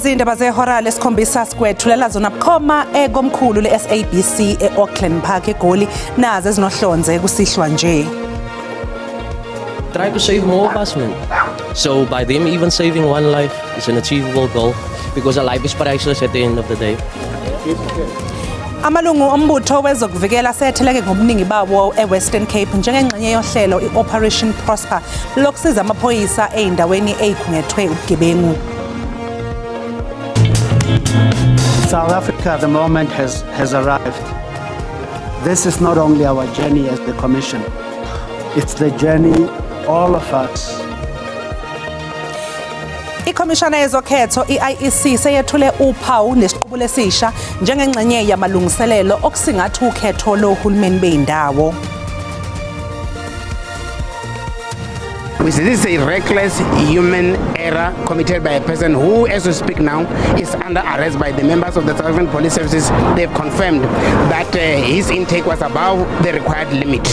Lezi indaba zehora lesikhombisa sikwethulela zona bukhoma ekomkhulu le-SABC e-Auckland Park eGoli nazi ezinohlonze kusihlwa nje. Try to save more of us, man. So by them even saving one life is an achievable goal because a life is priceless at the end of the day. Amalungu ombutho wezokuvikela asetheleke ngobuningi bawo eWestern Cape njengengxenye yohlelo i-Operation Prosper lokusiza amaphoyisa ey'ndaweni ey'khungethwe ubugebengu. South Africa, the moment has arrived. This is not only our journey as the Commission, it's the journey all of us. Ikhomishana yezokhetho i-IEC seyethule uphawu nesiqubulo esisha njengengxenye yamalungiselelo okusingatha ukhetho lohulumeni bey'ndawo. This is a reckless human error committed by a person who, as we speak now, is under arrest by the members of the South African Police Services. They've confirmed that his intake was above the required limit.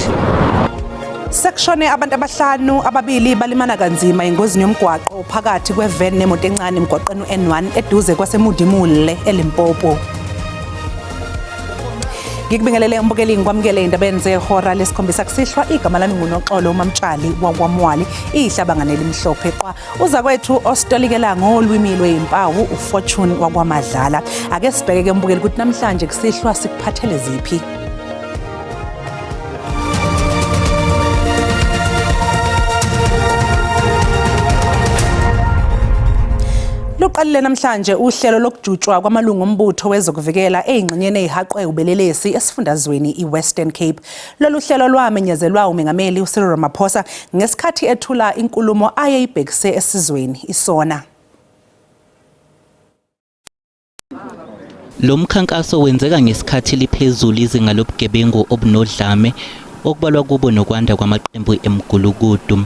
Sekushone abantu abahlanu ababili balimana kanzima engozini yomgwaqo phakathi kwevan nemoto encane emgwaqeni u-N1 eduze kwaseMudimule eLimpopo. Ngikubingelele umbukeli ngikwamukele indabeni zehora lesikhombisa kusihlwa igama lami nguNoxolo uMamtshali wakwaMwali ihlabangane elimhlophe qwa uzakwethu ositolikela ngolwimi lweyimpawu uFortune wakwaMadlala. Ake sibheke ke mbukeli ukuthi namhlanje kusihlwa sikuphathele ziphi. Luqalile namhlanje uhlelo lokujutshwa kwamalungu ombutho wezokuvikela eyingxenyeni eyihaqwe ubelelesi esifundazweni iWestern Cape. Lolu hlelo lwamenyezelwa uMengameli uCyril Ramaphosa ngesikhathi ethula inkulumo ayeyibhekise esizweni isona. Lo mkhankaso wenzeka ngesikhathi liphezulu izinga lobugebengu obunodlame okubalwa kubo nokwanda kwamaqembu emigulukudu.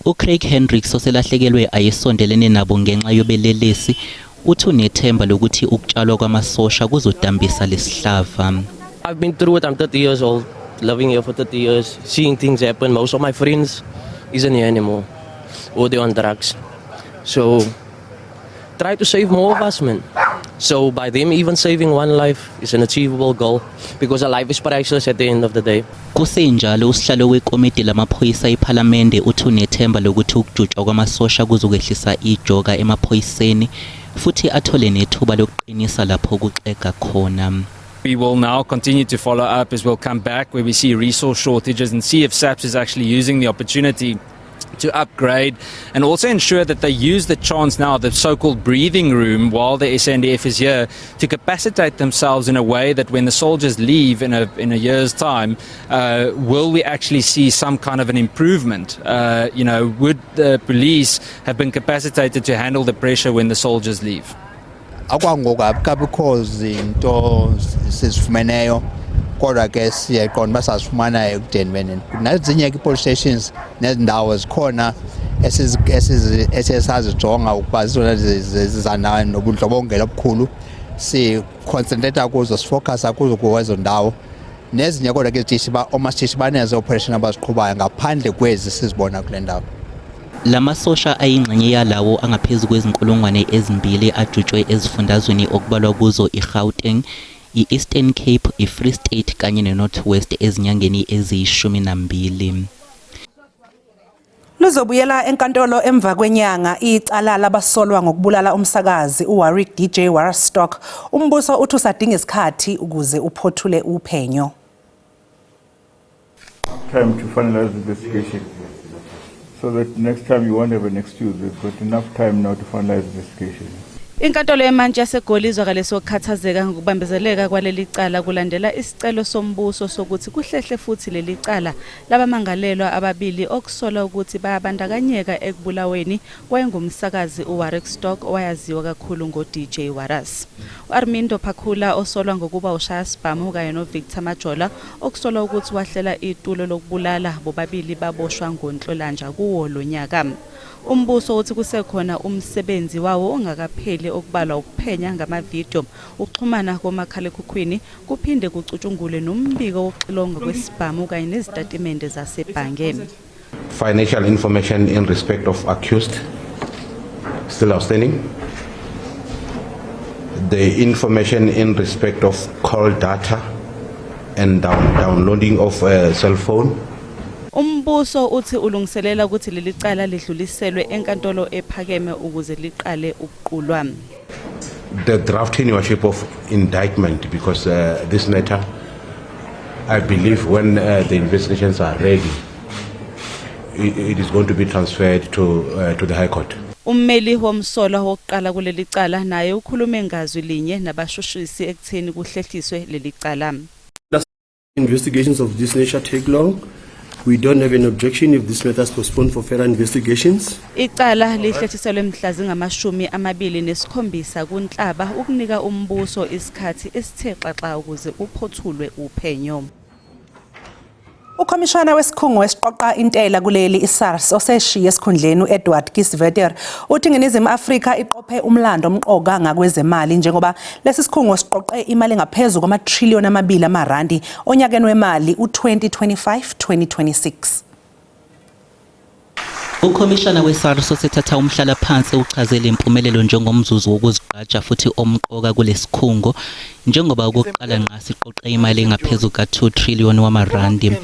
UCraig Hendricks oselahlekelwe ayesondelene nabo ngenxa yobelelesi uthi unethemba lokuthi ukutshalwa kwamasosha kuzodambisa lesihlava. I've been through it. I'm 30 years old, living here for 30 years, seeing things happen. Most of my friends isn't here anymore, or they're on drugs. So try to save more of us, man. So by them even saving one life is an achievable goal because a life is priceless at the end of the day. Kusenjalo usihlalo wekomiti lamaphoyisa ePhalamende uthi unethemba lokuthi ukujutshwa kwamasosha kuzokwehlisa ijoka emaphoyiseni futhi athole nethuba lokuqinisa lapho kuxega khona. We will now continue to follow up as we'll come back where we see resource shortages and see if SAPS is actually using the opportunity to upgrade and also ensure that they use the chance now, the so-called breathing room, while the SANDF is here, to capacitate themselves in a way that when the soldiers leave in a year's time, will we actually see some kind of an improvement? Would the police have been capacitated to handle the pressure when the soldiers leave? Akwangoku akukabikho zinto sizifumeneyo kodwa ke siyaqonda uba sazifumana ekudeni benini nezinye ke i-police stations nezindawo zikhona esisazijonga ukuba zizona ziza nobundlobongela obukhulu siconcentrate kuzo sifocusa kuzo kwezo ndawo nezinye kodwa ke zitishi oomasitishi banezo operation abaziqhubayo ngaphandle kwezi sizibona kule ndawo. Lamasosha ayingxenye yalawo angaphezu kwezinkulungwane ezimbili ajutshwe ezifundazweni okubalwa kuzo iGauteng, i-Eastern Cape, i-Free State kanye ne-North West ezinyangeni eziyi-12. Luzobuyela enkantolo emva kwenyanga icala labasolwa ngokubulala umsakazi uWarwick DJ Warstock. Umbuso uthi usadinga isikhathi ukuze uphothule uphenyo. Time to finalize the investigation. So that next time you won't have an excuse. We've got enough time now to finalize the investigation. Inkantolo yemantshi yaseGoli izwakalise ukukhathazeka ngokubambezeleka kwaleli cala kulandela isicelo sombuso sokuthi kuhlehle futhi leli cala labamangalelwa ababili okusolwa ukuthi bayabandakanyeka ekubulaweni kwayengumsakazi uWarwick Stock owayaziwa kakhulu ngo-DJ Warras. U-Armindo Phakula osolwa ngokuba ushaya sibhamu kanye noVictor Majola okusolwa ukuthi wahlela itulo lokubulala bobabili baboshwa ngoNhlolanja kuwo lo nyaka. Umbuso uthi kusekhona umsebenzi wawo ongakapheli okubalwa ukuphenya ngamavidiyo, ukuxhumana komakhalekhukhwini, kuphinde kucutshungulwe nombiko wokuxilongwa kwesibhamu kanye nezitatimende zasebhange. The information in respect of call data and downloading of a cell phone. Umbuso uthi ulungiselela ukuthi leli cala lidluliselwe enkantolo ephakeme ukuze liqale ukuqulwa. The drafting worship of indictment, because this matter, I believe when the investigations are ready, it is going to be transferred to the High Court. Ummeli womsolwa wokuqala kuleli cala naye ukhulume ngazwi linye nabashushisi ekutheni kuhlehliswe leli cala. Investigations of this nature take long. We don't have an objection if this matter is postponed for further investigations. Icala lihlehliselwe mhla zingama-27 kuNhlaba ukunika umbuso isikhathi esithe xaxa ukuze uphothulwe uphenyo. Ukhomishana wesikhungo esiqoqa intela kuleli iSARS oseshiye esikhundleni uEdward Kieswetter uthi iNingizimu Afrika iqophe umlando omqoka ngakwezemali njengoba lesi sikhungo siqoqe imali engaphezulu kwama-trillion 2 amarandi onyakeni wemali u2025-2026. Ukhomishana we-SARS osethatha umhlalaphansi uchazele impumelelo njengomzuzu wokuzigqaja futhi omqoka kulesikhungo njengoba okokuqala ngqa siqoqe imali engaphezu ka-2 trillion wamarandi.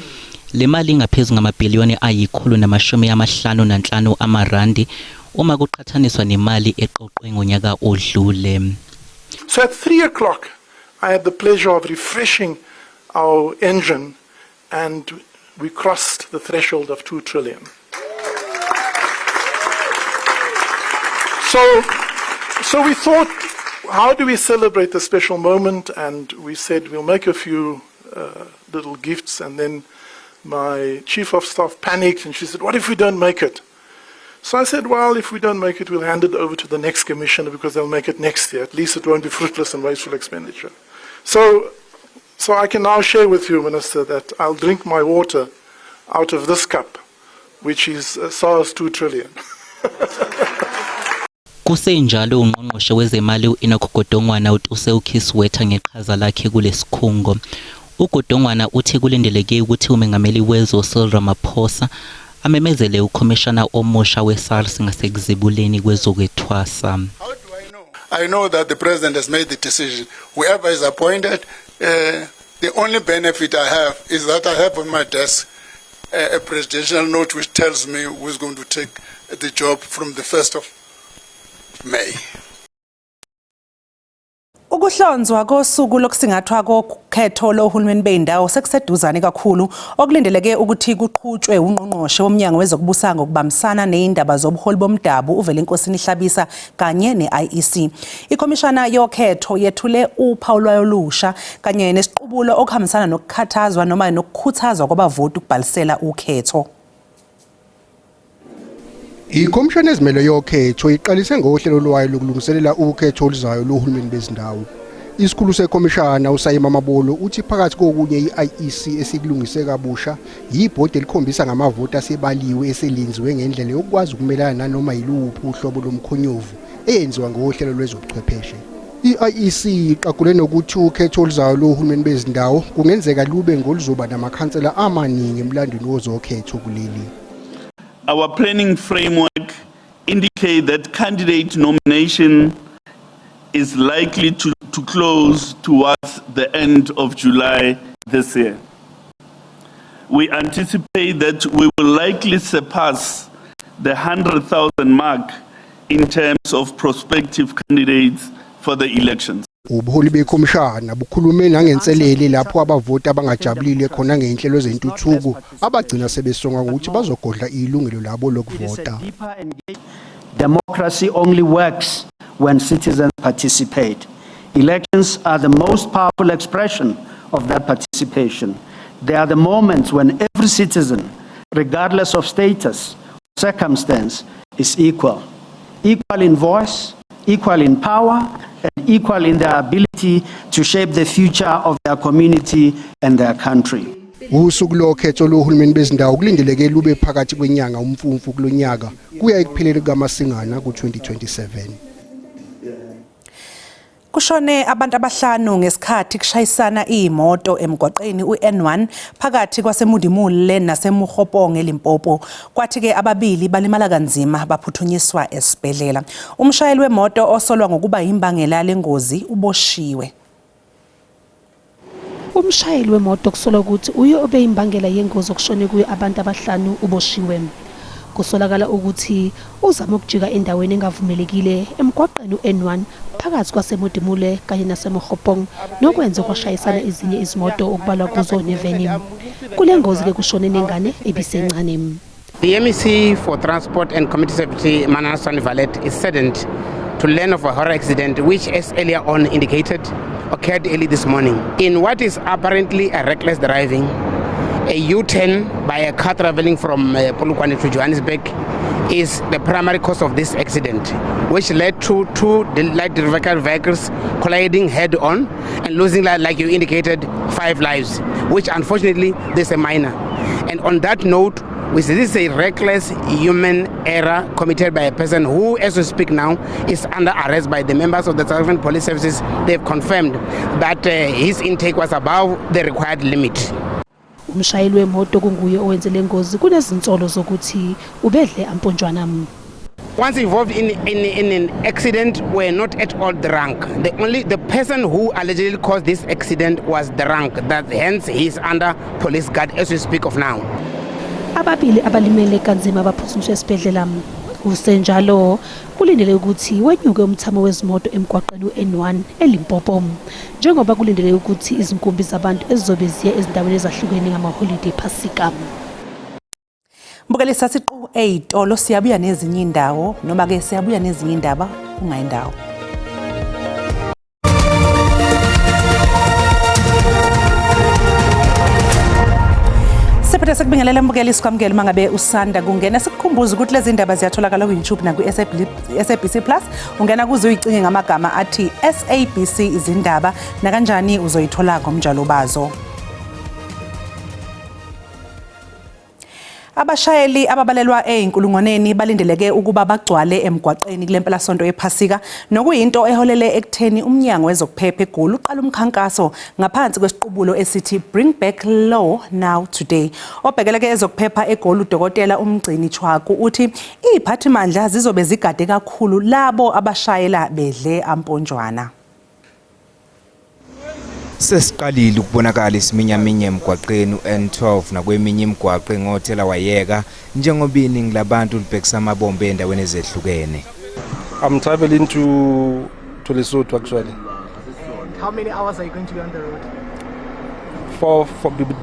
Le mali ingaphezu ngamabhiliyoni ayi-155 amarandi uma kuqhathaniswa nemali eqoqwe ngonyaka odlule. So at 3 o'clock, I had the pleasure of refreshing our engine and we crossed the threshold of 2 trillion. So we thought, how do we celebrate the special moment? And we said we'll make a few little gifts. And then my chief of staff panicked and she said, "What if we don't make it?" So I said, "Well, if we don't make it, we'll hand it over to the next commissioner because they'll make it next year. At least it won't be fruitless and wasteful expenditure." So I can now share with you, Minister, that I'll drink my water out of this cup, which is SARS 2 trillion. Kusenjalo ungqongqoshe wezemali u-Enoch Godongwana utuse uKieswetter ngeqhaza lakhe kulesikhungo. UGodongwana uthi kulindeleke ukuthi umengameli wezwe Cyril Ramaphosa amemezele ukhomishana omusha we-SARS ngasekuzibuleni kwezokwethwasa. I know that the president has made the decision. Whoever is appointed, the only benefit I have is that I have on my desk a presidential note which tells me who's going to take the job from the 1st of May. Ukuhlonzwa kosuku lokusingathwa kokhetho lohulumeni bendawo sekuseduzane kakhulu okulindeleke ukuthi kuqhutshwe ungqongqoshe womnyango wezokubusa ngokubambisana nezindaba zobuholi bomdabu uVelenkosini Hlabisa kanye ne-IEC. Ikhomishana yokhetho yethule uphawu lwayo olusha kanye nesiqubulo okuhambisana nokukhathazwa noma nokukhuthazwa kwabavoti ukubhalisela ukhetho. Ikhomishana ezimele yokhetho iqalise ngohlelo lwayo lokulungiselela ukhetho oluzayo lohulumeni bezindawo. Isikhulu sekhomishana uSaima Mamabolo uthi phakathi kokunye i-IEC esikulungise kabusha yibhodi elikhombisa ngamavoti asebaliwe eselenziwe ngendlela yokukwazi ukumelana nanoma yiluphi uhlobo lomkhonyovu eyenziwa ngohlelo lwezobuchwepheshe. I-IEC iqagule nokuthi ukhetho oluzayo lohulumeni bezindawo kungenzeka lube ngoluzoba namakhansela amaningi emlandweni wozokhetho kuleli. Our planning framework indicate that candidate nomination is likely to close towards the end of July this year. We anticipate that we will likely surpass the 100,000 mark in terms of prospective candidates for the elections. Ubuholi bekhomishana bukhulume nangenselele lapho abavoti abangajabulile khona ngey'nhlelo zentuthuko abagcina sebesonga ngokuthi bazogodla ilungelo labo lokuvota. Democracy only works when citizens participate. Elections are the most powerful expression of that participation. They are the moments when every citizen, regardless of status, circumstance, is equal. Equal in voice, equal in power, and equal in their ability to shape the future of their community and their country. Usuku lokhetho lohulumeni bezindawo kulindeleke lube phakathi kwenyanga uMfumfu kulonyaka kuya ekupheleni kukaMasingana ku-2027. Kushone abantu abahlanu ngesikhathi kushayisana iy'moto emgwaqeni u-N1 phakathi kwaseMudimule naseMokgopong eLimpopo. Kwathi-ke ababili balimala kanzima baphuthunyiswa esibhedlela. Umshayeli wemoto osolwa ngokuba yimbangela yale ngozi uboshiwe. Umshayeli wemoto kusolwa ukuthi uye obeyimbangela yengozi okushone kuyo abantu abahlanu uboshiwe. Kusolakala ukuthi uzame ukujika endaweni engavumelekile emgwaqeni u-N1 phakathi kwaseModimule kanye naseMokgopong nokwenze kwashayisana ezinye izimoto okubalwa kuzo neveni. Kule ngozi-ke kushone nengane ebisencane. The MEC for Transport and Community Safety, Manana Valet, is saddened to learn of a horror accident which, as earlier on indicated, occurred early this morning. In what is apparently a reckless driving, a U-turn by a car traveling from Polokwane to Johannesburg is the primary cause of this accident, which led to two light vehicle vehicles colliding head-on and losing, like you indicated, 5 lives, which unfortunately there's a minor. And on that note, we see this is a reckless human error committed by a person who, as we speak now, is under arrest by the members of the South African Police Services. They've confirmed that his intake was above the required limit. Umshayeli wemoto kunguye owenze le ngozi kunezinsolo zokuthi ubedle amponjwana. Once involved in an accident were not at all drunk. The person who allegedly caused this accident was drunk. That hence he is under police guard as we speak of now. Ababili abalimele kanzima baphuthunyiswe esibhedlela. Kusenjalo kulindele ukuthi wenyuke umthamo wezimoto emgwaqeni u-N1 eLimpopo, njengoba kulindele ukuthi izinkumbi zabantu ezizobe ziya ezindaweni ezahlukene ngamaholide ePhasika. Mbukeli, sasiqu ey'tolo, siyabuya nezinye indawo noma-ke siyabuya nezinye indaba ungayindawo. Siphethe sekubingelela mbukeli, sikwamukele uma ngabe usanda kungena. Sikukhumbuza ukuthi lezi ndaba ziyatholakala ku-YouTube naku-SABC Plus. Ungena kuze uyicinge ngamagama athi SABC izindaba, nakanjani uzoyithola ngomnjalo bazo. Abashayeli ababalelwa ey'nkulungwaneni balindeleke ukuba bagcwale emgwaqeni kule mpelasonto yePhasika, nokuyinto eholele ekutheni umnyango wezokuphepha eGoli uqala umkhankaso ngaphansi kwesiqubulo esithi Bring Back Law Now Today. Obhekeleke ezokuphepha eGoli uDokotela uMgcini Tshwaku uthi iy'phathimandla zizobe zigade kakhulu labo abashayela bedle amponjwana. Sesiqalile ukubonakala isiminyaminya emgwaqeni u-N12 nakweminye imigwaqo engothela wayeka njengoba iningi labantu libhekisa amabombo ey'ndaweni ezehlukene. I'm traveling to Lesotho actually. How many hours are you going to be on the road?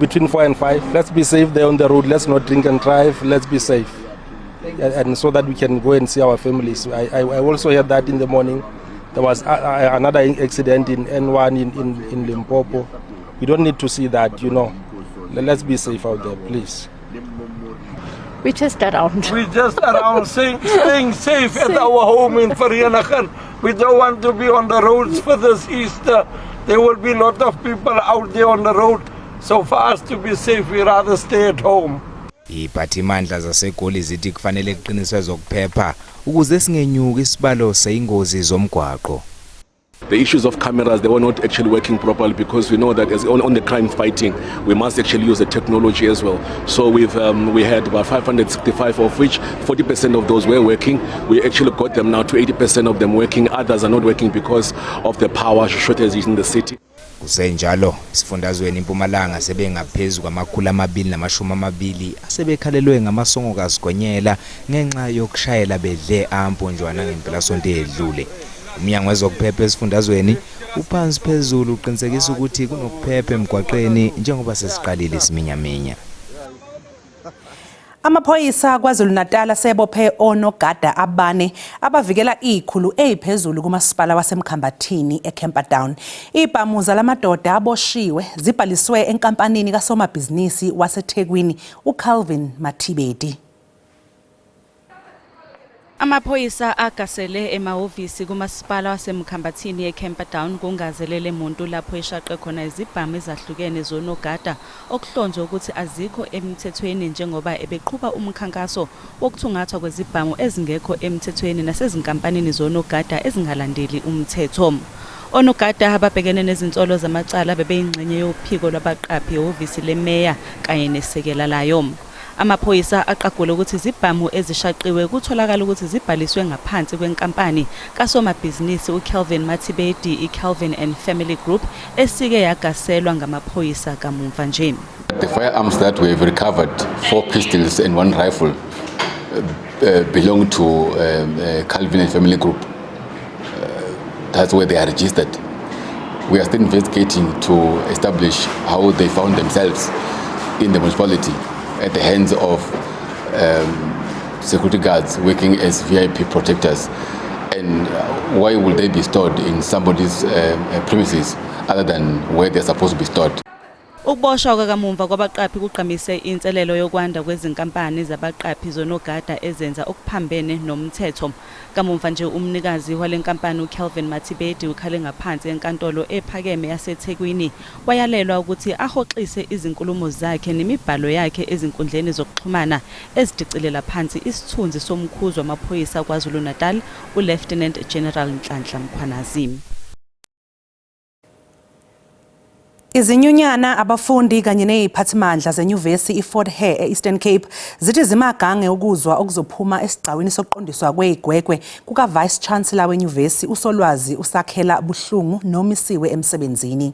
Between 4 and 5. Let's be safe there on the road. Let's not drink and drive. Let's be safe. And so that we can go and see our families. I also heard that in the morning there was another accident in N1 in Limpopo. We don't need to see that, you know. Let's be safe out there, please. We just around. We just around staying safe at our home in Vereeniging. We don't want to be on the roads for this Easter. There will be a lot of people out there on the road. So for us to be safe, we rather stay at home. Iphathimandla zaseGoli zithi kufanele kuqiniswe zokuphepha ukuze singenyuki isibalo seyingozi zomgwaqo. The issues of cameras, they were not actually working properly because we know that as on the crime fighting, we must actually use the technology as well. So we had about 565, of which 40% of those were working. We actually got them now to 80% of them working. Others are not working because of the power shortage in the city. Kusenjalo isifundazweni impumalanga sebengaphezu kwama-220 asebekhalelwe ngamasongo kasigonyela ngenxa yokushayela bedle amponjwana ngempelasonto edlule. Umnyango wezokuphepha esifundazweni uphansi phezulu uqinisekisa ukuthi kunokuphepha emgwaqeni njengoba sesiqalile isiminyaminya. Amaphoyisa KwaZulu-Natal asebophe onogada abane abavikela ikhulu eziphezulu kumasipala waseMkhambathini eCamperdown. Ibhamu zalamadoda aboshiwe zibhaliswe enkampanini kasomabhizinisi waseThekwini uCalvin Mathibedi. Amaphoyisa agasele emahhovisi kumasipala waseMkhambathini eCamperdown kungazelele muntu lapho eshaqe khona izibhamu ezahlukene zonogada okuhlonzwe ukuthi azikho emthethweni njengoba ebeqhuba umkhankaso wokuthungathwa kwezibhamu ezingekho emthethweni nasezinkampanini zonogada ezingalandeli umthetho. Onogada ababhekene nezinsolo zamacala bebeyingxenye yophiko lwabaqaphi ehhovisi lemeya kanye nesekela layo. Amaphoyisa aqagule ukuthi izibhamu ezishaqiwe kutholakala ukuthi zibhaliswe ngaphansi kwenkampani kasomabhizinisi uKelvin Mathibedi iKelvin and Family Group esike yagaselwa ngamaphoyisa kamumva nje. The firearms that we have recovered, four pistols and one rifle, belong to Calvin and Family Group. That's where they are registered. We are still investigating to establish how they found themselves in the municipality at the hands of security guards working as VIP protectors. And why would they be stored in somebody's premises other than where they're supposed to be stored? Ukuboshwa kwakamumva kwabaqaphi kugqamise inselelo yokwanda kwezinkampani zabaqaphi zonogada ezenza okuphambene nomthetho. Kamumva nje umnikazi wale nkampani uKelvin Mathibedi ukhale ngaphansi enkantolo ephakeme yaseThekwini wayalelwa ukuthi ahoxise izinkulumo zakhe nemibhalo yakhe ezinkundleni zokuxhumana ezidicilela phansi isithunzi somkhuzi wamaphoyisa KwaZulu-Natal uLieutenant General Nhlanhla Mkhwanazi. Izinyunyana, abafundi kanye neziphathimandla zenyuvesi iFort Hare e-Eastern Cape zithi zimagange ukuzwa okuzophuma esigcawini sokuqondiswa kwezigwegwe kuka-Vice Chancellor wenyuvesi uSolwazi uSakhela Buhlungu nomisiwe emsebenzini.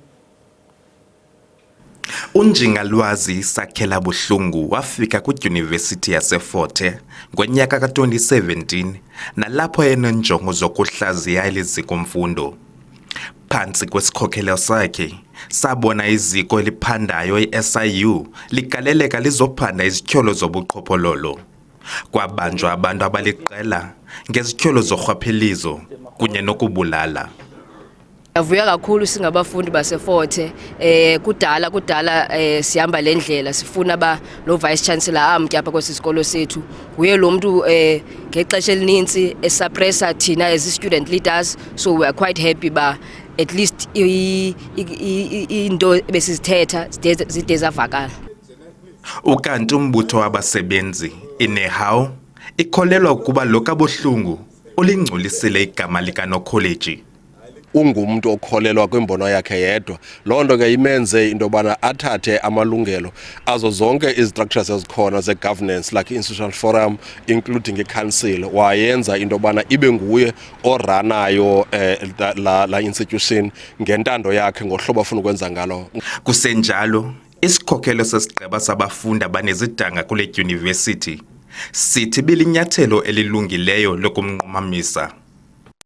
Unjingalwazi Sakhela Buhlungu wafika kwiDyunivesithi yaseFort Hare ngonyaka ka-2017 nalapho enenjongo zokuhlaziya elizikomfundo. Phantsi kwesikhokelo sakhe sabona iziko eliphandayo i-SIU ligaleleka lizophanda izityholo zobuqhophololo. Kwabanjwa abantu abaliqela ngezityholo zorhwaphilizo kunye nokubulala. Avuya kakhulu singabafundi baseFort Hare. Kudala kudala sihamba lendlela sifuna ba lo vice chancellor amke apha kwesi sikolo sethu. Nguye lo muntu ngexesha elinintsi esuppressa thina as student leaders, so we are quite happy ba at least into besizithetha zide zavakala. Ukanti umbutho wabasebenzi iNEHAWU ikholelwa ukuba lo kaBuhlungu ulingcolisile igama likaNokholeji. Ungumntu okholelwa kwimbono yakhe yedwa. Loo nto ke imenze into yobana athathe amalungelo azo zonke izi-structures ezikhona ze-governance, like i-institutional forum, including i-council, wayenza into yobana ibe nguye orunayo la institution ngentando yakhe, ngohlobo afuna ukwenza ngalo. Kusenjalo, isikhokelo sesigqeba sabafundi abanezidanga kule dyunivesithi sithi bilinyathelo elilungileyo lokumnqumamisa.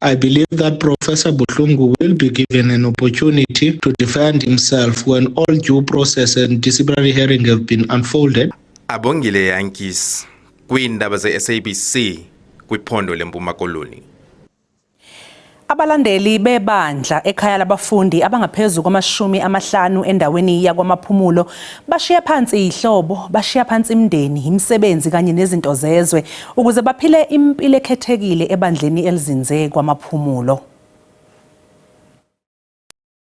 I believe that Professor Buhlungu will be given an opportunity to defend himself when all due process and disciplinary hearing have been unfolded. Abongile Yankees kwiindaba ze-SABC kwiphondo leMpuma Koloni. Abalandeli bebandla ekhaya labafundi abangaphezu kwama-50 endaweni yakwaMaphumulo bashiya phansi ihlobo, bashiya phansi imindeni, imisebenzi kanye nezinto zezwe ukuze baphile impilo ekhethekile ebandleni elizinze kwaMaphumulo.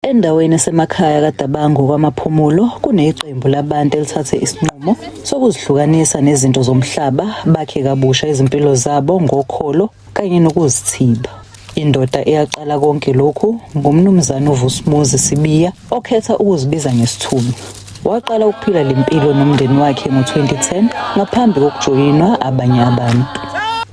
Endaweni esemakhaya kaDabangu kwaMaphumulo kuneqembu labantu elithathe isinqumo sokuzihlukanisa nezinto zomhlaba, bakhe kabusha izimpilo zabo ngokholo kanye nokuzithiba. Indoda eyaqala konke lokhu ngumnumzane uVusumuzi Sibiya okhetha ukuzibiza ngesithunywa. Waqala ukuphila le mpilo nomndeni wakhe ngo-2010 ngaphambi kokujoyinwa abanye abantu.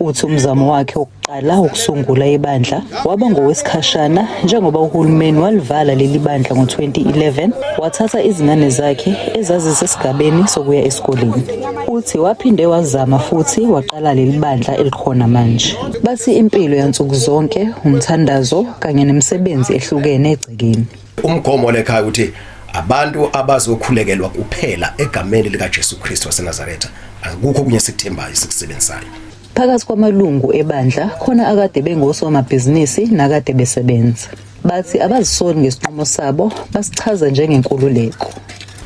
Uthi umzamo wakhe wokuqala ukusungula ibandla waba ngowesikhashana njengoba uhulumeni walivala leli bandla ngo-2011 wathatha izingane zakhe ezazisesigabeni sokuya esikoleni. Uthi waphinde wazama futhi waqala leli bandla elikhona manje. Bathi impilo yansuku zonke, umthandazo kanye nemisebenzi ehlukene egcekeni. Umgomo lekhaya ukuthi abantu abazokhulekelwa kuphela egameni likaJesu Kristu waseNazaretha, akukho okunye esikuthembayo esikusebenzisayo. Phakathi kwamalungu ebandla khona akade bengosomabhizinisi nakade besebenza. Bathi abazisoli ngesinqumo sabo, basichaza njengenkululeko.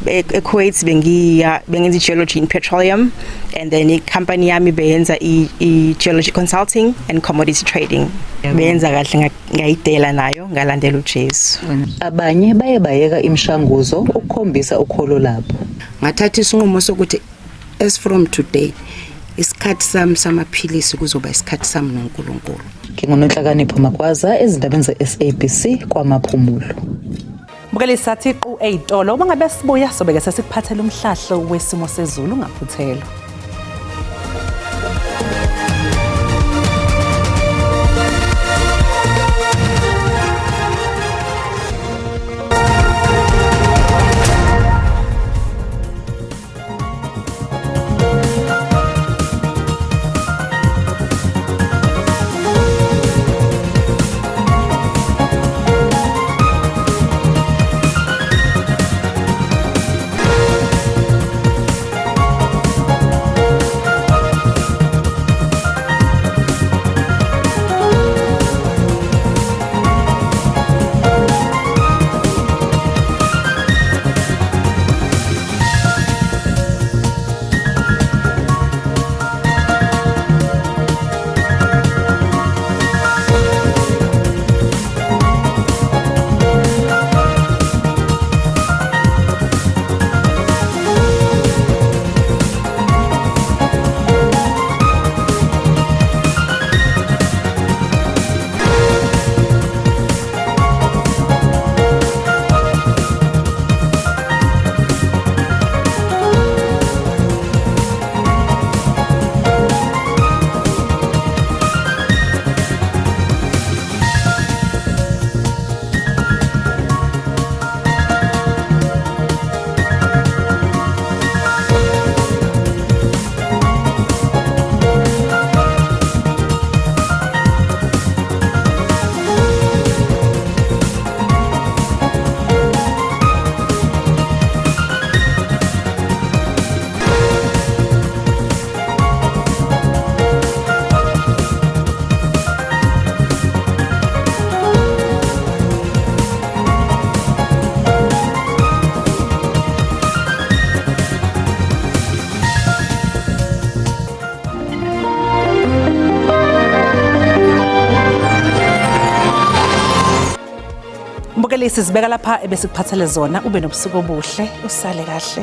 EKuwait bengiya bengenza i-geology in petroleum and then i-company yami beyenza i-geology consulting and commodity trading. Beyenza kahle, ngayidela nayo, ngalandela uJesu. Abanye baye bayeka imishanguzo ukukhombisa ukholo labo. Ngathatha isinqumo sokuthi as from today isikhathi sami samaphilisi kuzoba isikhathi sami noNkulunkulu. NginguNonhlakanipho Magwaza ezindabeni ze-SABC kwaMaphumulo. Mbukeli sathi qu eyitolo uma ngabe sibuya sobeke sesikuphathela umhlahlo wesimo sezulu ungaphuthelwa. Mbukeli sizibeka lapha ebesikuphathele zona ube nobusuku obuhle usale kahle.